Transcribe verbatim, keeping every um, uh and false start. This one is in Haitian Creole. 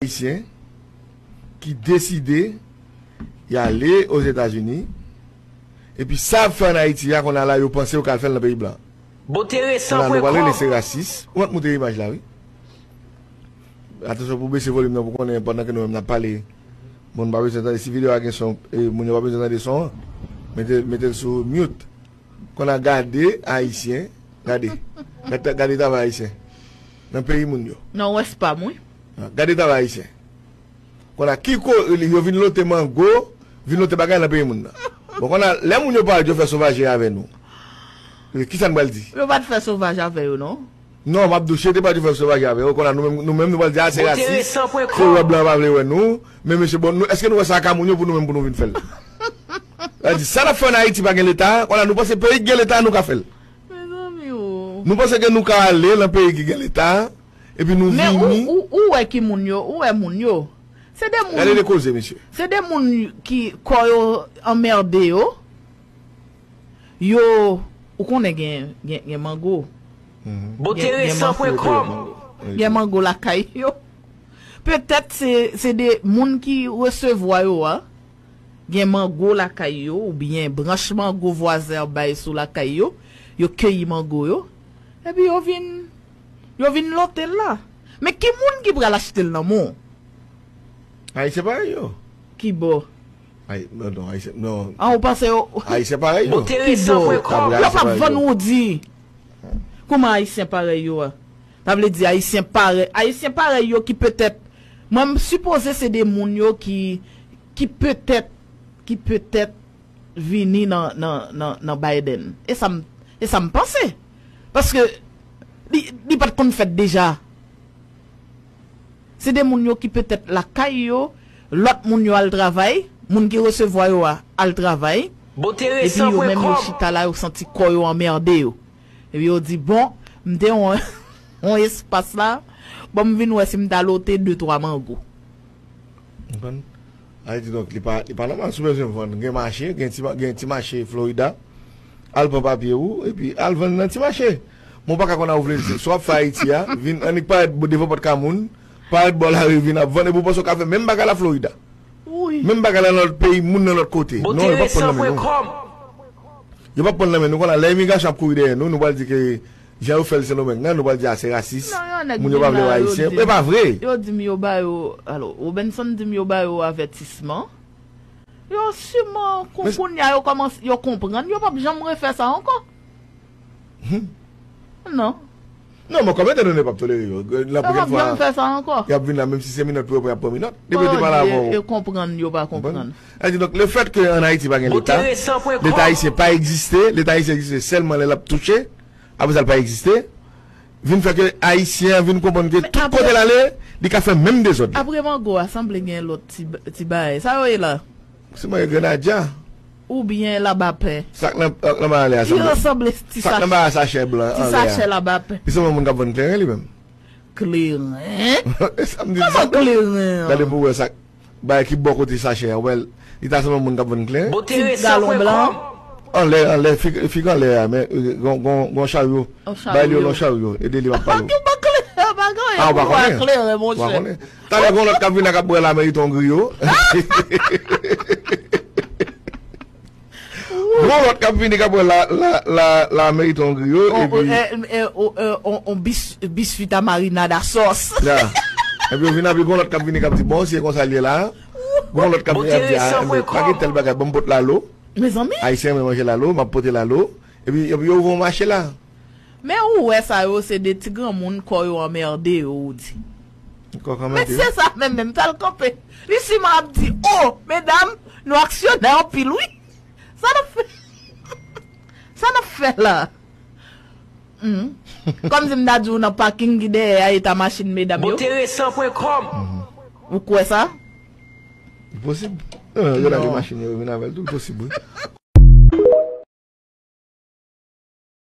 Ayisyen ki deside y ale Ozetazini, epi sa y ap fè ann Ayiti a, kounye a la, yo panse yo ka al fè l nan peyi blan. Kounye a, nou pral rele se rasis. Ou mèt moute imaj la, wi. Atansyon pou w bese volim nan, pou konnen pandan ke nou menm n ap pale, moun pa bezwen tande. Si videyo a gen son, e, moun yo pa bezwen tande son an, mete, mete l sou mute. Kounye a, gade Ayisyen, gade. Gade, gade travay Ayisyen nan peyi moun yo. Nan Wès pa m, wi. Gade travay Ayisyen. Kounye a, ki ko-, yo vin lote mango, vin lote bagay nan peyi moun nan. Bon, kounye a, lè moun yo parèt, yo fè sovaje avè nou. Kisa n pral di? Yo pa t fè sovaj avè yo, non. Non, m ap di w, si yo te parèt, yo fè sovaje avè yo, kounye a, nou menm, nou menm, nou pral di, a, se rasis, se wè blan pa vle wè nou, men mesye, bon, nou, èske nou wè sa ak moun yo pou nou menm, pou nou vin fè l? Sa di, sa n ap fè ann Ayiti pa gen leta, kounye a, nou panse peyi ki gen leta, nou ka fè l. Mezanmi, o. Nou panse ke nou ka ale nan peyi ki gen leta, epi nou vini. Men ou, ou, ou wè ki moun yo, ou wè moun yo. Se de moun. Gade de koze, mesye. Se de moun ki kò yo anmède yo. Yo, ou konnen gen, gen, gen mango. Gen, gen mango. Gen mango lakay yo. Petèt se, se de moun ki resevwa yo a. Gen mango lakay yo, oubyen branch mango vwazen an bay sou lakay yo. Yo keyi mango yo. Epi yo vin, yo vin lote l la. Men ki moun ki pral achte l nan men w? Ayisyen parèy yo. Ki bò? Ay, non, non, Ayisyen, non. An, ou panse yo? Ayisyen parèy yo. Ki bò? Yo p ap vann woudi. Kòman Ayisyen parèy yo a? Sa vle di Ayisyen parèy, Ayisyen parèy yo ki petèt, mwen m sipoze se de moun yo ki, ki petèt, ki petèt vini nan, nan, nan, nan Biden. E sa m, e sa m panse. Paske li, li pa t konn fèt deja. Se de moun yo ki petèt lakay yo, lòt moun yo al travay, moun ki resevwa yo a al travay, epi yo menm yo chita la, yo santi kò yo anmède yo. Epi yo di, bon, m te yon, yon espas la, bon, m vin wè si m ta lote de twa mango. Konprann? Sa vle di, donk, li pa, li pa nòmal si w bezwen vann. Gen mache, gen ti, gen ti mache Florida. Al pran papye ou, epi al vann nan ti mache. Men w pa ka konn a ou vle, sa w ap fè Ayiti a, vin annik parèt devan pòt kay moun, parèt bò lari, vin ap vann, epi w panse w ka fè menm bagay la Florida. Menm bagay la nan lòt peyi, moun nan lòt kote. Non, yo p ap pran nan men nou. Yo p ap pran nan men nou, kounye a, lè imigrasyon ap kouri dèyè nou, nou pral di ke jan yo fè l Sendomeng nan, nou pral di, a, se rasis, moun yo pa vle wè Ayisyen. E pa vre. Yo di m yo ba yo, alò, Robenson di m yo ba yo avètisman. Yo siman, kou-, kounye a, yo kòmanse, yo konprann, yo p ap janm refè sa ankò. Non. Non, men kòm etandone p ap tolere yo, la pwochèn fwa, y ap vin la, menm si se minòt pou yo pran, y ap pran minòt. Depi yo te pale avè w. Yo konprann, yo pa konprann. Sa vle di, donk, lefèt ke ann Ayiti pa gen leta, leta ayisyen pa egziste, leta ayisyen egziste sèlman lè l ap touche, apre sa l pa egziste, vin fè ke Ayisyen an vin konprann ke tout kote l ale, li ka fè menm dezòd la. Apre mango a, sanble gen lòt ti, ti bagay. Sa yo ye la? Se mango grenadya. Oubyen labapè. Sa k nan, nan anba anlè a sanble. Li sanble ti sachè. Sa k nan anba sachè blan anlè a. Ti sachè labapè. Li sanble moun k ap vann kleren li menm. Kleren? E sa m di, kòman kleren an? Gade pou w wè sa, bagay ki bò kote sachè a, ou wè l, li ta sanble moun k ap vann kleren. Ti galon blan. Anlè, anlè, fig, fig anlè a, men, euh, gon, gon, gon charyo. Bay li yon charyo, ede li, m ap pale w. Ou pa kleren, pa gen anyen pou wè kleren, monchè. Talè gon lòt k ap vin la k ap bwè la, merite yon griyo. Gon lòt k ap vini k ap wè la, la, la, la merite yon griyo, epi on, on, on bis, biscuit à marinade à sauce. Ya. Epi yo vin, epi gon lòt k ap vini k ap di, bon, si se konsa l ye la, gon lòt k ap vini k ap di, a, enben, pa gen tèl bagay, ban m pot lalo. Mezanmi. Ayisyen renmen manje lalo, m ap pote lalo. Epi, epi yo ouvri yon mache la. Men ou wè sa yo, se de ti granmoun kò yo anmède yo, ou di. Kò k anmède yo. Men se sa menm, menm, t al kanpe. Li siman ap di, o, medam, nou aksyonè anpil, wi. Sa n ap fè, sa n ap fè la? Hmm. Kòmsi m ta di w nan paking ki dèyè a, eta machin medam yo. Boteresan pwen kòm. Ou kwè sa? Li posib. Non, non, yo lage machin yo, yo vin avè l tou, li posib, wi.